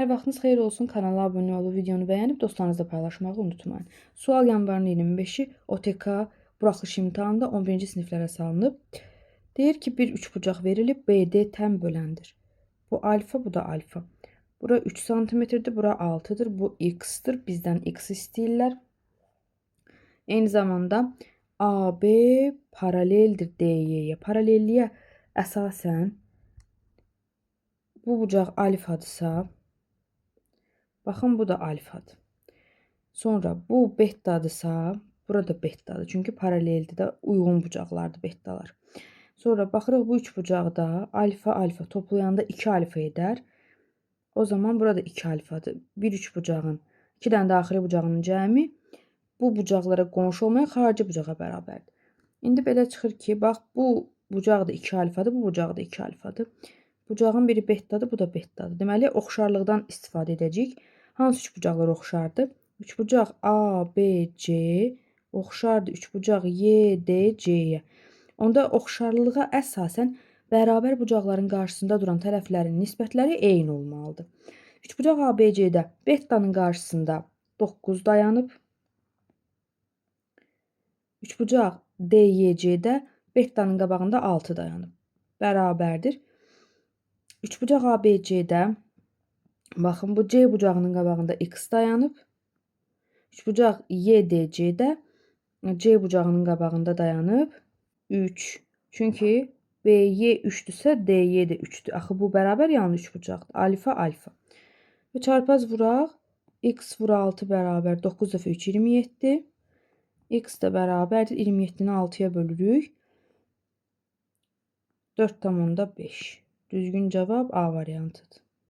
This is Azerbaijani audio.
Hər vaxtınız xeyir olsun. Kanala abunə olub videonu bəyənib dostlarınızla paylaşmağı unutmayın. Sual yanvarın 25-i OTK buraxılış imtahanında 11-ci siniflərə salınıb. Deyir ki, bir üçbucaq verilib, BD təm böləndir. Bu alfa, bu da alfa. Bura 3 santimetrdir, bura 6-dır, bu x-dır. Bizdən x istəyirlər. Eyni zamanda AB paraleldir DY-yə. Paralelliyə əsasən bu bucaq alfadırsa, baxın bu da alfadır. Sonra bu betadırsa, burada betadır. Çünki paraleldir də, uyğun bucaqlardır betalar. Sonra baxırıq bu üç bucaqda alfa alfa toplayanda 2 alfa edər. O zaman burada 2 alfadır. Bir üç bucağın, 2 dənə daxili bucağının cəmi bu bucaqlara qonşu olmayan xarici bucağa bərabərdir. İndi belə çıxır ki, bax bu bucaq da 2 alfadır, bu bucaq da 2 alfadır. Bucağın biri betadır, bu da betadır. Deməli, oxşarlıqdan istifadə edəcəyik. Hansı üçbucaqlar oxşardır? Üçbucaq A, B, C oxşardır üçbucaq Y, D, C-yə. Onda oxşarlığa əsasən bərabər bucaqların qarşısında duran tərəflərin nisbətləri eyni olmalıdır. Üçbucaq ABC-də betanın qarşısında 9 dayanıb. Üçbucaq DYC-də betanın qabağında 6 dayanıb. Bərabərdir. Üçbucaq ABC-də baxın bu C bucağının qabağında x dayanıb. Üçbucaq YDC-də C bucağının qabağında dayanıb 3. Çünki BY 3-dürsə DY də 3-dür. Axı bu bərabər yanlı üçbucaqdır. Alfa alfa. Və çarpaz vuraq. X vur 6 bərabər 9 dəfə 3 27. X də bərabərdir. 27-ni 6-ya bölürük. 4,5. Düzgün cavab A variantıdır.